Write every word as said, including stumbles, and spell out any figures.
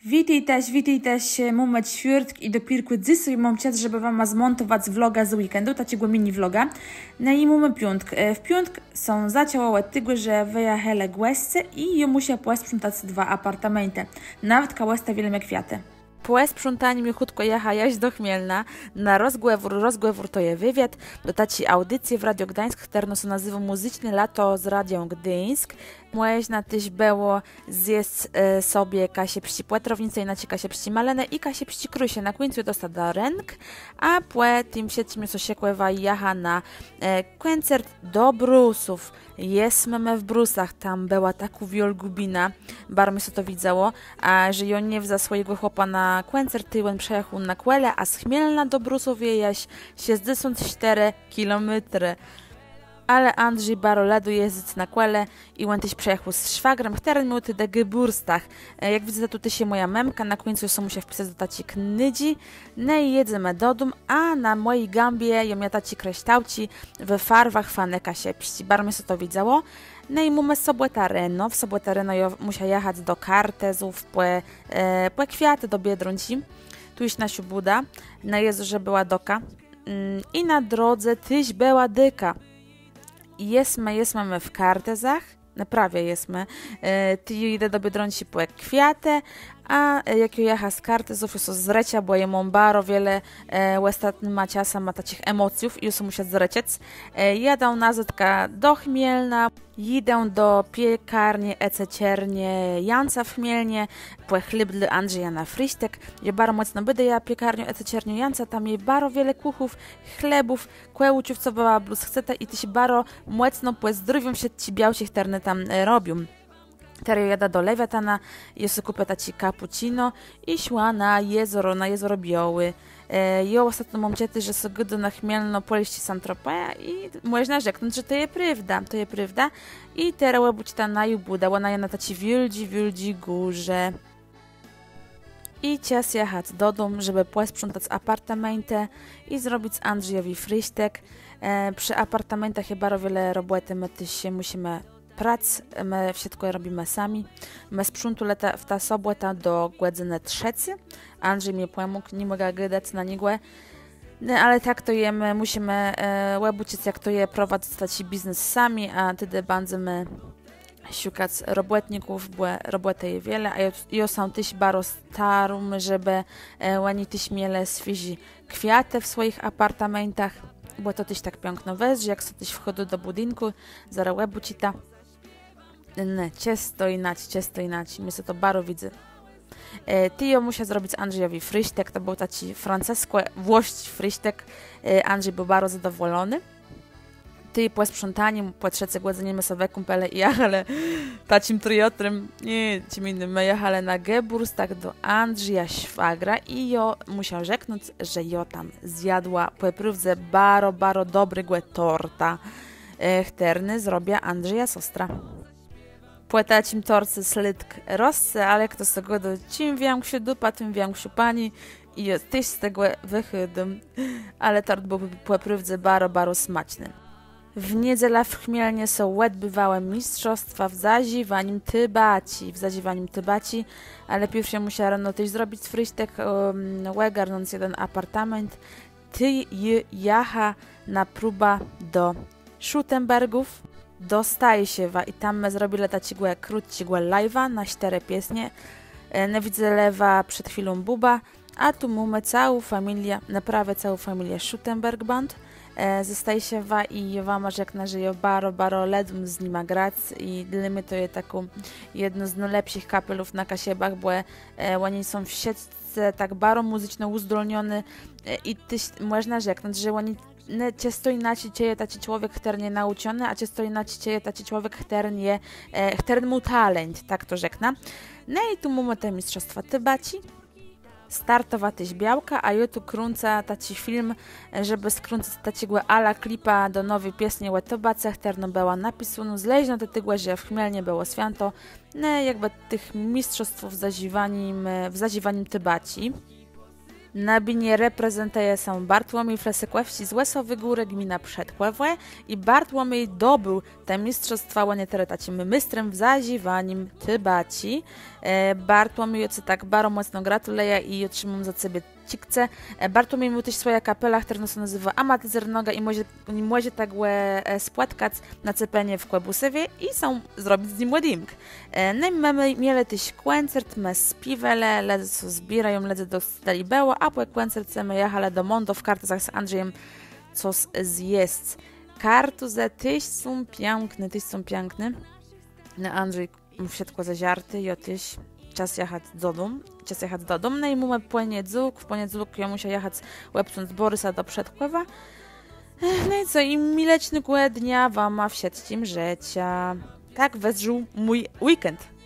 Witôjtaż, witôjtaż, mómë czwiôrtk i dopiérkù dzysô móm czas, żebë wama zmòntowac vloga z weekendu, taczégò mini vloga. No i mómë piątk. E, w piątk sã zaczãło òd tegò, że wëjachelë gòsce i jô mùsza pòsprzątac dwa apartamentë. Nawetka òstawilë mie kwiatë. Pò sprzątanim jô chùtkò jacha jaż do Chmielna na rozgòwór. Rozgòwór to je wëwiôd do taczi aùdicje w Radio Gdańsk, chtërna sã nazéwô Muzyczné Lato z Radiã Gduńsk. Mòżna téż bëło zjesc, e, sobie kaszëbsczé pòtrôwnice, jinaczi kaszëbsczé malënë i kaszëbsczé krësze. Na kùńcu jô dosta darënk, a pò tim wszëtczim jô sã szëkòwa i jacha na, e, kòncert do Brusów. Jesmë më w Brusach, tam bëła takô wiôlgô bina, baro mie sã to widzało, a że jô nie wza swòjégò chłopa na kòncert, tej òn przëjachôł na kòle, a z Chmielna do Brusów je jaż szescdzesąt sztërë kilométrë. Ale Andrzej baro lëdô jezdzëc na kòle i òn téż przëjachôł z szwagrã, chtëren miôł tedë gebùrstach. E, jak widzyta, tu téż je mòja mëmka, na kùńcu jô sã mùsza wpisac do taczi knidżi. No i jedzemë dodóm, a na mòji gãbie jô mia taczé krësztôłczi we farwach Fanë Kaszëbsczi. Baro mie sã to widzało. No i mómë sobòta reno. W sobòta reno jô mùsza jachac do Kartuzów pò, e, pò kwiatë do Biedronczi. Tu jesz naszô bùda, na jezorze bëła doka. Mm, i na drodze téż bëła dôka. Jesmë, jesmë më w Kartuzach. No prawie jesmë. E, tej jô jidã do Biedronczi pò kwiatë, a, e, jak jô jacha z Kartuzów, jô sã zrëcza, bò jô móm baro wiele, e, òstatnyma czasama taczich emòcjów i jô sã mùsza zrëczec. E, jadã nazôdka do Chmielna, jidã do piekarnie Ececzernie Janca w Chmielnie, pò chléb dlô Andrzeja na frisztëk. Jô baro mòcno bédëjã piekarniã Ececzerniã Janca, tam je baro wiele kùchów, chlebów, kòłôczów, co wa blós chceta, i téż baro mòcno pòzdrôwióm wszëtczé białczi, chtërne tam, e, robią. Terô jô jadã do Lewiatana, jô so kùpia taczé cappuccino i szła na jezoro, na jezoro Biôłé. E, jô òstatno móm czëté, że sã gôdô na Chmielno pòlsczé Saint-Tropez i mòżna rzeknąc, że to je prôwda, to je prôwda. I terô òbôczta najô bùda, òna je na taczi wiôldżi, wiôldżi górze. I czas jachac dodóm, żebë pòsprzątac apartamentë i zrobic Andrzejowi frisztëk. E, przë apartamentach je baro wiele robòtë, më téż sã mùszimë prac, më wszëtkò robimë sami. Më sprzątôlë ta, w tã sobòtã do gòdzënë trzecy. Andrzej mie pòmógł, ni mògã gadac na niegò. No, ale tak to je, më mùszimë, e, òbôczëc, jak to je prowadzëc taczi biznes sami, a tedë bãdzemë szëkac robòtników, bò robòtë je wiele, a jô, jô sã téż baro staróm, żebë, e, òni téż mielë swiéżé kwiatë w swòjich apartamentach, bò to téż tak piãkno wëzdrzi, jak sã téż wchôdô do bùdinkù, zarô òbôczita. Nié, czësto jinaczi, czësto jinaczi, mie sã to baro widzy. E, tej jô mùsza zrobic Andrzejowi frisztëk, to béł taczi francëskò-włosczi frisztëk. E, Andrzej béł baro zadowòlony. Tej pò sprzątanim, pò trzecy gòdzënie më sã wëkąpelë i jachelë taczim triotrim, nié, czim jinym, më jachelë na gebùrstach do Andrzeja szwagra i jô mùsza rzeknąc, że jô tam zjadła pò prôwdze baro, baro dobrégò torta, e, chtërny zrobia Andrzeja sostra. Pò taczim torce slôdk rosce, ale jak to sã gôdô, czim wikszô dupa, tim wikszô pani. I jô téż z tegò wëchôdóm. Ale tort béł pò prôwdze baro, baro smaczny. W niedzelã w Chmielnie sã òdbiwałë mistrzostwa w zażiwanim tobaczi, w zażiwanim tobaczi, ale pierszi mùsza reno téż zrobic frisztëk, em, ògarnąc jeden apartament. Tej jô jacha na próbã do Szutenbergów, do Stajszewa i tam më zrobilë taczégò krótczégò live'a na sztërë piesnie. E, no widzelë wa przed chwilą Bùbã, a tu mómë całą familiã, no prawie całą familiã Szutenberg Band, e, ze Stajszewa i jô wama rzeknã, że jô baro, baro lëdóm z nima grac i dlô mie to je takô jedna z nôlepszich kapelów na Kaszëbach, bò, e, òni są wszëtcë tak baro mùzyczno ùzdolniony, e, i téż mòżna rzeknąc, że òni, no, czësto jinaczi czëje taczi człowiek, chtëren je naùczony, a czësto jinaczi czëje taczi człowiek, chtëren je, e, chtëren mô talent, tak to rzeknã. No i tu mómë te mistrzostwa tobaczi. Startowa téż białka, a jô tu krãcã taczi film, e, żebë skrãcëc taczégò à la klipa do nowi piesnie ò tobace, chtërna bëła napisónô, zależno òd tegò, że w Chmielnie bëło swiãto, no, jakbë tëch mistrzostwów w zażiwanim, e, w zażiwanim tobaczi. Na binie reprezentëje sã Bartłomiej Flesykòwsczi z Òsowi Górë, gmina Przedkòwò, i Bartłomiej dobéł te mistrzostwa, òn je terô taczim méstrã w zażiwanim tobaczi. E, Bartłomiej, jô cë tak baro mòcno gratulëjã i trzimóm za cebie czikce. E, Bartłomiej mô téż swòjã kapelã, chtërna sã nazéwô Amatizer Noga i mòże, mòże tak gò, e, spòtkac na cepenie w Kòbùsowie i sã zrobic z nim òdjimk. E, no i më, më mielë téż kòncert, më spiéwelë, lëdze sã zbiérają, lëdze dostelë bëło, a pò kòncerce më jachelë do Mondo w Kartuzach z Andrzejã cos zjesc. Kartuzë téż są piãkné, téż są piãkné. No, Andrzej mô wszëtkò zeżarté, jô téż. Czas jachac dodóm, czas jachac dodóm. No i mómë pòniedzôłk, w pòniedzôłk jô mùsza jachac òbcąc Bòrisa do Przedkòwa. Ech, no i co, i miłégò dnia wama wszëtczim żëczã. Tak wëzdrzôł mój weekend.